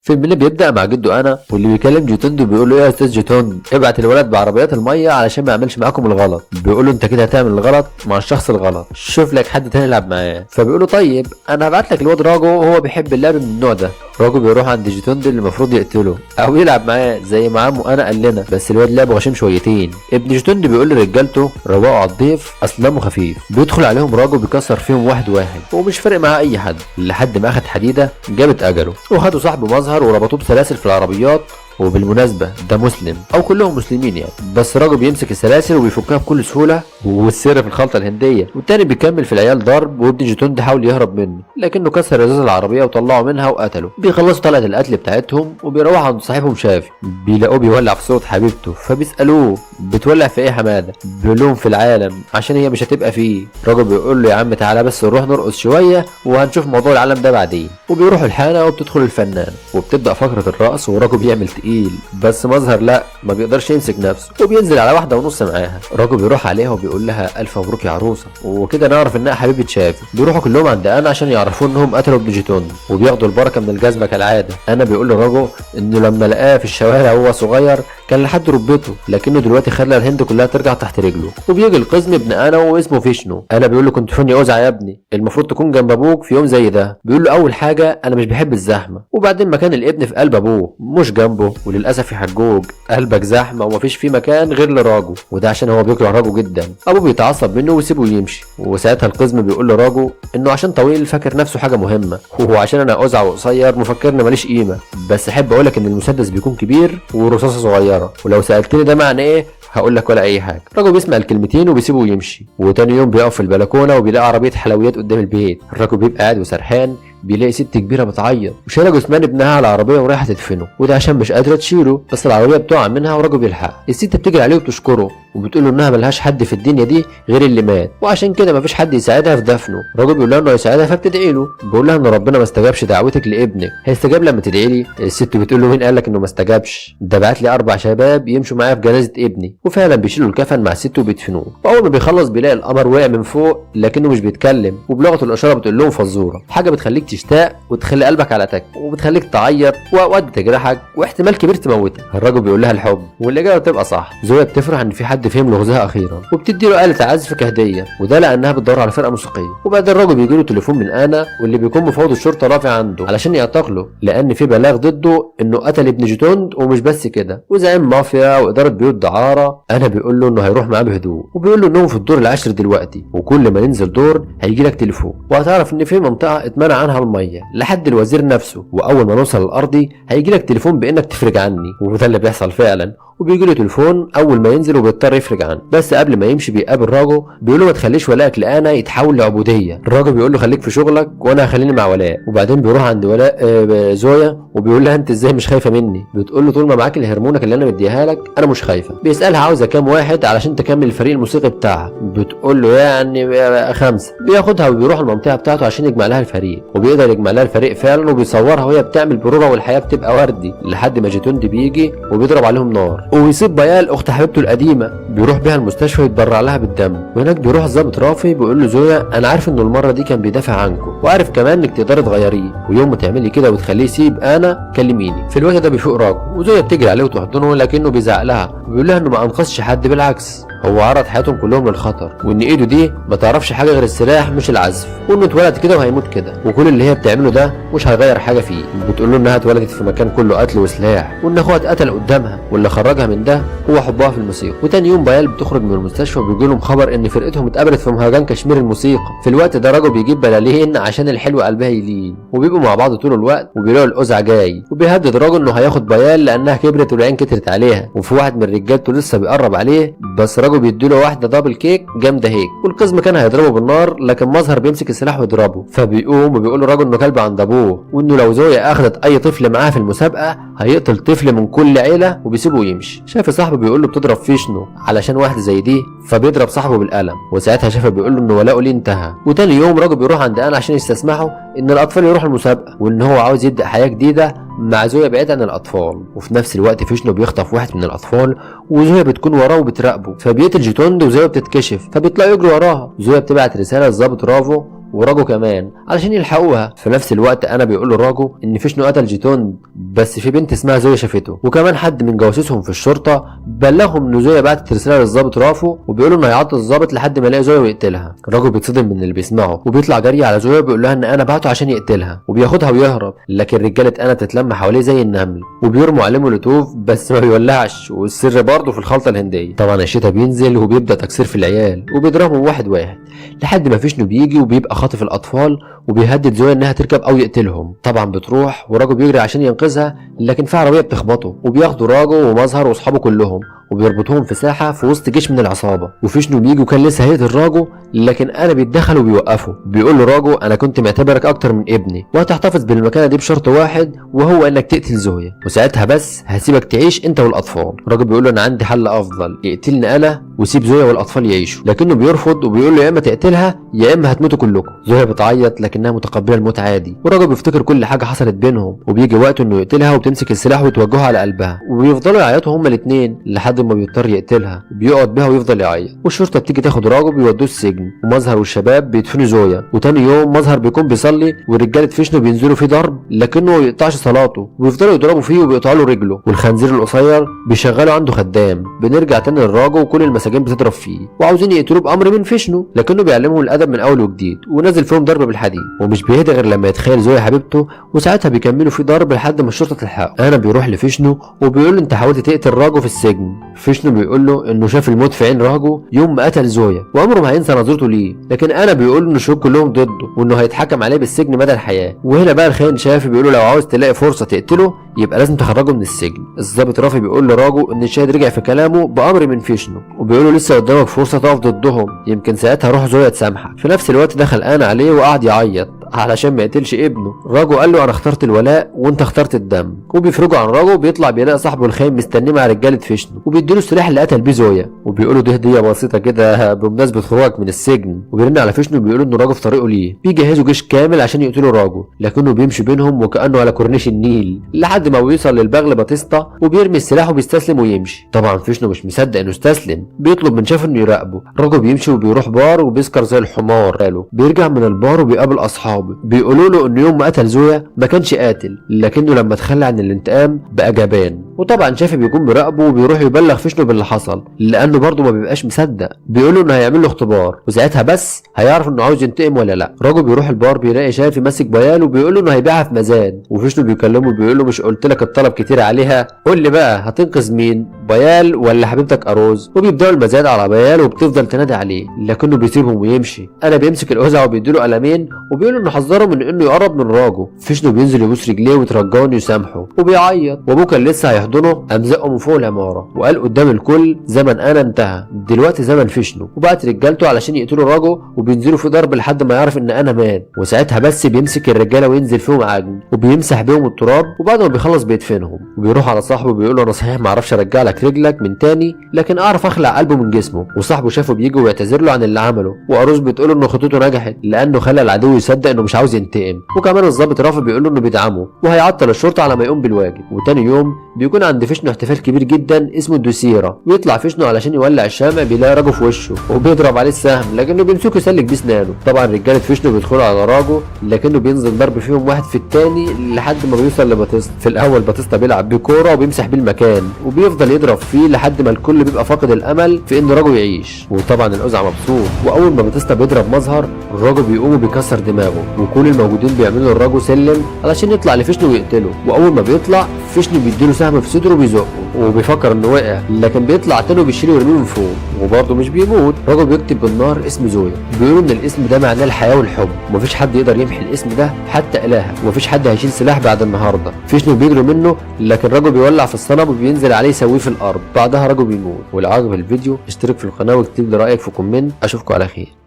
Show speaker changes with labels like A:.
A: فيلمنا بيبدأ مع جده انا واللي بيكلم جوتوند وبيقول له ايه يا استاذ جوتوند، ابعت الولد بعربيات المية علشان ما يعملش معاكم الغلط. بيقول له انت كده هتعمل الغلط مع الشخص الغلط، شوف لك حد تاني يلعب معاه. فبيقول له طيب انا هبعت لك الواد راجو، وهو بيحب اللعب من النوع ده. راجو بيروح عند جيتوند اللي المفروض يقتله او يلعب معاه زي ما عمه انا قال لنا، بس الواد لعبه غشيم شويتين. ابن جيتوند بيقول لرجالته روقوا على الضيف اصل دمه خفيف. بيدخل عليهم راجو بيكسر فيهم واحد واحد ومش فارق معاه اي حد، لحد ما اخد حديده جابت اجله وخدوا صاحبه مظهر وربطوه بسلاسل في العربيات. وبالمناسبة ده مسلم او كلهم مسلمين يعني، بس راجل بيمسك السلاسل وبيفكها بكل سهولة والسر في الخلطة الهندية. والتاني بيكمل في العيال ضرب، وابن جيتوند حاول يهرب منه لكنه كسر ازاز العربية وطلعه منها وقتله. بيخلصوا طلعة القتل بتاعتهم وبيروحوا عند صاحبهم شافي، بيلاقوه بيولع في صورة حبيبته، فبيسألوه بتولع في ايه يا حمادة؟ بيقول لهم في العالم عشان هي مش هتبقى فيه. الراجل بيقول له يا عم تعالى بس نروح نرقص شوية وهنشوف موضوع العالم ده بعدين. وبيروحوا الحانة وبتدخل الفنان وبتبدأ فقرة الرقص، وراجل بيعمل تقيل بس مظهر لا ما بيقدرش يمسك نفسه وبينزل على واحدة ونص معاها. راجل بيروح عليها وبيقول لها الف مبروك يا عروسه، وكده نعرف انها حبيبه شافي. بيروحوا كلهم عند انا عشان يعرفوا انهم قتلوا ابن جيتون وبياخدوا البركة من الجزمة كالعادة. انا بيقول لراجو انه لما لقاه في الشوارع وهو صغير كان لحد ركبته، لكنه دلوقتي خلى الهند كلها ترجع تحت رجله. وبيجي القزم ابن انا واسمه فيشنو. انا بيقول له كنت فين يا أوزع يا ابني؟ المفروض تكون جنب ابوك في يوم زي ده. بيقول له اول حاجة انا مش بحب الزحمة، وبعدين مكان الابن في قلب ابوه مش جنبه، وللاسف يا حجوج قلبك زحمة ومفيش فيه مكان غير لراجو، وده عشان هو بيكره راجو جدا. ابوه بيتعصب منه ويسيبه يمشي. وساعتها القزم بيقول لراجو انه عشان طويل فاكر نفسه حاجة مهمة، وعشان انا أوزع وقصير مفكرني ماليش قيمة، بس احب اقولك ان المسدس بيكون كبير ورصاصه صغيرة، ولو سالتني ده معنى ايه هقول لك ولا اي حاجة. الراجل بيسمع الكلمتين وبيسيبه يمشي. وتاني يوم بيقف في البلكونه وبيلاقي عربية حلويات قدام البيت. الراجل بيبقى قاعد وسرحان، بيلاقي ست كبيرة بتعيط وشايله جثمان ابنها على العربية ورايحه تدفنه، وده عشان مش قادرة تشيله، بس العربية بتقع منها والراجل بيلحقها. الست بتجري عليه وبتشكره وبتقول له انها ملهاش حد في الدنيا دي غير اللي مات، وعشان كده مفيش حد يساعدها في دفنه. الراجل بيقول لها انه هيساعدها فبتدعي له، بيقول لها ان ربنا ما استجابش دعوتك لابنك، هيستجاب لما تدعي لي. الست بتقول له مين قال لك انه ما استجابش؟ ده بعت لي 4 شباب يمشوا معايا في جنازه ابني. وفعلا بيشيلوا الكفن مع الست وبيدفنوه. واول ما بيخلص بيلاقي القمر وقع من فوق لكنه مش بيتكلم، وبلغه الاشارة بتقول لهم فزوره، حاجة بتخليك تشتاق وتخلي قلبك على تك وبتخليك تعيط واوقات بتجرحك واحتمال كبير تموتك. الراجل بيقول لها الحب، والاجابة بتبقى صح. زويا بتفرح ان في حد فهم لغزها اخيرا، وبتدي له آلة عزف كهدية، وده لانها بتدور على فرقه موسيقية. وبعدين الراجل بيجي له تليفون من انا واللي بيكون مفوض الشرطة رافع عنده علشان يعتقله، لان في بلاغ ضده انه قتل ابن جيتوند، ومش بس كده وزعيم مافيا واداره بيوت دعاره. انا بيقول له انه هيروح معاه بهدوء، وبيقول له انهم في الدور العاشر دلوقتي، وكل ما ننزل دور هيجي لك تليفون وهتعرف ان في منطقة اتمنع عنها المية لحد الوزير نفسه، واول ما نوصل الارضي هيجي لك تليفون بانك تفرج عني. وده اللي بيحصل فعلا، وبيجي له تليفون اول ما ينزل وبيضطر يفرج عنه. بس قبل ما يمشي بيقابل راجو بيقول له ما تخليش ولائك لانا يتحول لعبوديه. الراجل بيقول له خليك في شغلك وانا هخليني مع ولاء. وبعدين بيروح عند ولاء زويا وبيقول لها انت ازاي مش خايفة مني؟ بتقول له طول ما معاك الهرمونك اللي انا مديها لك انا مش خايفة. بيسالها عاوزه كام واحد علشان تكمل الفريق الموسيقي بتاعها؟ بتقول له يعني 5. بياخدها وبيروح المنطقة بتاعته عشان يجمع لها الفريق، وبيقدر يجمع لها الفريق فعلا، وبيصورها وهي بتعمل بروفه والحياة بتبقى وردي، لحد ما جيتوند بيجي وبيضرب عليهم نار ويصيب بيال اخت حبيبته القديمة، بيروح بيها المستشفى يتبرع لها بالدم. وهناك بيروح الظابط رافي بيقول له زويا انا عارف انه المرة دي كان بيدافع عنكم، وعارف كمان انك تقدري تغيريه، ويوم ما تعملي كده وتخليه يسيب انا كلميني. في الوقت ده بيفوق راجو وزويا بتجري عليه وتحضنه، لكنه بيزعق لها وبيقول لها انه ما انقذش حد، بالعكس هو عرض حياتهم كلهم للخطر، وان ايده دي ما تعرفش حاجة غير السلاح مش العزف، وانه اتولد كده وهيموت كده، وكل اللي هي بتعمله ده مش هيغير حاجة فيه. بتقول له انها اتولدت في مكان كله قتل وسلاح، وان اخوها اتقتل قدامها، واللي خرجها من ده هو حبها في الموسيقى. وتاني يوم بيال بتخرج من المستشفى وبيجي لهم خبر ان فرقتهم اتقبلت في مهرجان كشمير الموسيقى. في الوقت ده راجل بيجيب بلالين عشان الحلو قلبها يلين، وبيبقوا مع بعض طول الوقت، وبيلاقوا القزع جاي، وبيهدد راجل انه هياخد بيال لانها كبرت والعين كترت عليها. وفي واحد من رجالته لسه بيقرب عليه، بس راجل بيديله واحدة double kick جامدة هيك، والقزم كان هيضربه بالنار لكن مظهر بيمسك السلاح ويضربه. فبيقوم وبيقول له راجل انه كلب عند ابوه، وانه لو زويا اخذت اي طفل معاه في المسابقة هيقتل طفل من كل عيله، وبيسيبه يمشي. شاف صاحبه بيقول له بتضرب فيشنو علشان واحدة زي دي، فبيضرب صاحبه بالقلم. وساعتها شافه بيقول له ان ولاؤه ليه انتهى. وتاني يوم راجل بيروح عند انا عشان يستسمحه ان الاطفال يروحوا المسابقة، وان هو عاوز يبدا حياة جديدة مع زويا بعيد عن الاطفال. وفي نفس الوقت فيشنو بيخطف واحد من الاطفال، وزويا بتكون وراه وبتراقبه، فبيقتل جيتوند وزويا بتتكشف، فبيطلعوا يجروا وراها. زويا بتبعت رسالة للظابط رافو وراجو كمان علشان يلحقوها. في نفس الوقت انا بيقول له راجو ان فيشنو قتل جيتوند، بس في بنت اسمها زويا شافته، وكمان حد من جواسيسهم في الشرطة بلغهم ان زويا بعتت رسالة للظابط رافو وبيقولوا انه هيعطل الظابط لحد ما يلاقي زويا ويقتلها. راجو بيتصدم من اللي بيسمعه وبيطلع جري على زويا وبيقول لها ان انا بعته عشان يقتلها، وبياخدها ويهرب. لكن رجاله انا بتتلم حواليه زي النمل وبيرموا عليه مولوتوف بس ما بيولعش، والسر برضه في الخلطة الهندية. طبعا الشتا بينزل وبيبدا تكسير في العيال وبيضربهم واحد واحد لحد ما فيشنو بيجي وبيبقى خاطف الاطفال وبيهدد زويا انها تركب او يقتلهم. طبعا بتروح وراجو بيجري عشان ينقذها، لكن في عربية بتخبطه وبياخدوا راجو ومظهر واصحابه كلهم وبيربطوهم في ساحة في وسط جيش من العصابة. وفيشنو بيجي وكان لسه هيقتل راجو، لكن انا بيتدخل وبيوقفه، بيقول له راجو انا كنت معتبرك اكتر من ابني، وهتحتفظ بالمكانه دي بشرط واحد وهو انك تقتل زويا، وساعتها بس هسيبك تعيش انت والاطفال. راجو بيقول له انا عندي حل افضل، اقتلني انا وسيب زويا والاطفال يعيشوا، لكنه بيرفض وبيقول له يا اما تقتلها يا اما هتموتوا كلكم. زويا بتعيط لكنها متقبله الموت عادي، وراجو بيفتكر كل حاجة حصلت بينهم، وبيجي وقته انه يقتلها وبتمسك السلاح وتوجهه على قلبها، وبيفضلوا يعيطوا هما الاثنين لحد ما بيضطر يقتلها، بيقعد بيها ويفضل يعيط. والشرطة بتيجي تاخد راجو بيودوه السجن، ومظهر والشباب بيدفنوا زويا. وتاني يوم مظهر بيكون بيصلي ورجاله فيشنو بينزلوا فيه ضرب، لكنه ما بيقطعش صلاته وبيفضلوا يضربوا فيه وبيقطعوا له رجله، والخنزير القصير بيشغلوا عنده خدام. بنرجع تاني لراجو وكل المساجين بتضرب فيه وعاوزين يقتلوه بامر من فيشنو، لكنه بيعلمهم الادب من اول وجديد ونزل فيهم ضرب بالحديد، ومش بيهدى غير لما يتخيل زويا حبيبته، وساعتها بيكملوا فيه ضرب لحد ما الشرطة تلحقه. انا بيروح لفيشنو وبيقول له انت حاولت تقتل راجو في السجن. فيشنو بيقول له انه شاف الموت في عين راجو يوم ما قتل زويا وعمره ما هينسى نظرته ليه، لكن انا بيقول له ان الشهود كلهم ضده وانه هيتحكم عليه بالسجن مدى الحياة. وهنا بقى الخاين شافي بيقول له لو عاوز تلاقي فرصة تقتله يبقى لازم تخرجه من السجن. الضابط رافي بيقول لراجو ان الشاهد رجع في كلامه بامر من فيشنو، وبيقول له لسه قدامك فرصة تقف ضدهم، يمكن ساعتها روح زويا تسامحك. في نفس الوقت دخل انا عليه وقعد يعيط علشان ما يقتلش ابنه. راجو قال له انا اخترت الولاء وانت اخترت الدم، وبيفرجوا عن راجو وبيطلع بيلاقي صاحبه الخاين مستنيه مع رجاله فيشنو، وبيديله السلاح اللي قتل بيه زويا، وبيقولوا دي هديه بسيطة كده بمناسبة خروجك من السجن. وبيرن على فيشنو وبيقولوا ان راجو في طريقه ليه، بيجهزوا جيش كامل عشان يقتلوا راجو، لكنه بيمشي بينهم وكانه على كورنيش النيل لحد ما بيوصل للبغل باتيستا وبيرمي السلاح وبيستسلم ويمشي. طبعا فيشنو مش مصدق انه استسلم، بيطلب من شافو انه يراقبه. راجو بيمشي وبيروح بار وبيسكر زي الحمار. بيرجع من البار وبيقابل اصحابه، بيقولوا له انه يوم ما قتل زويا ما كانش قاتل، لكنه لما تخلى عن الانتقام بقى جبان. وطبعا شافي بيكون مراقبة وبيروح يبلغ فيشنو باللي حصل، لانه برضه ما بيبقاش مصدق. بيقول انه هيعمل له اختبار وساعتها بس هيعرف انه عاوز ينتقم ولا لا. راجو بيروح البار بيلاقي شافي ماسك بيال وبيقول له انه هيبيعها في مزاد، وفيشنو بيكلمه بيقول له مش قلت لك الطلب كتير عليها، قول لي بقى هتنقذ مين، بيال ولا حبيبتك اروز؟ وبيبداوا المزاد على بيال وبتفضل تنادي عليه، لكنه بيسيبهم ويمشي. انا بيمسك القزعه وبيديله قلمين وبيقول انه حذره من انه يقرب من راجو. فيشنو بينزل يبوس رجليه ويترجاه انه يسامحه وبيعيط، وابوه كان لسه هيحضنه قام زقه من فوق العمارة وقال قدام الكل زمن انا انتهى، دلوقتي زمن فيشنو. وبعت رجالته علشان يقتلوا راجو وبينزلوا في ضرب لحد ما يعرف ان انا مات، وساعتها بس بيمسك الرجالة وينزل فيهم عجن وبيمسح بيهم التراب، وبعد ما بيخلص بيدفنهم. وبيروح على صاحبه بيقول له انا صحيح ما اعرفش ارجع لك رجلك من تاني، لكن اعرف اخلع قلبه من جسمه. وصاحبه شافه بيجي ويعتذر له عن اللي عمله، واروز بتقول له ان خطته نجحت لانه خلى العدو يصدق انه مش عاوز ينتقم. وكمان الضابط رافي بيقول له انه بيدعمه وهيعطل الشرطة على ما يقوم بالواجب. وتاني يوم بيكون عند فيشنو احتفال كبير جدا اسمه الدوسيرة، ويطلع فيشنو علشان يولع الشمع بيلاقي راجو في وشه وبيضرب عليه السهم، لكنه بيمسكه يسلك بيه اسنانه. طبعا رجاله فيشنو بيدخلوا على راجو، لكنه بينزل ضرب فيهم واحد في التاني لحد ما بيوصل لباتيستا. في الاول باتيستا بيلعب بيه كورة وبيمسح بيه المكان وبيفضل يضرب فيه لحد ما الكل بيبقى فاقد الامل في ان راجو يعيش. وطبعا القزعه مبسوط، واول ما باتيستا بيضرب مظهر الراجو بيقوم وبيكسر دماغه، وكل الموجودين بيعملوا الراجو سلم علشان يطلع لفيشنو ويقتله. واول ما بيطلع فيشنو بيديله سهم في صدره وبيزقه وبيفكر انه وقع، لكن بيطلع تاني وبيشيله ويرميه من فوق وبرضه مش بيموت. راجو بيكتب بالنار اسم زويا، بيقولوا ان الاسم ده معناه الحياة والحب، ومفيش حد يقدر يمحي الاسم ده حتى الهك، ومفيش حد هيشيل سلاح بعد النهارده. فيشنو بيجروا منه، لكن راجو بيولع في الصنم وبينزل عليه يسويه في الارض، بعدها راجو بيموت. ولو عجبك الفيديو اشترك في القناة واكتب لي رايك في comment. اشوفكم على خير.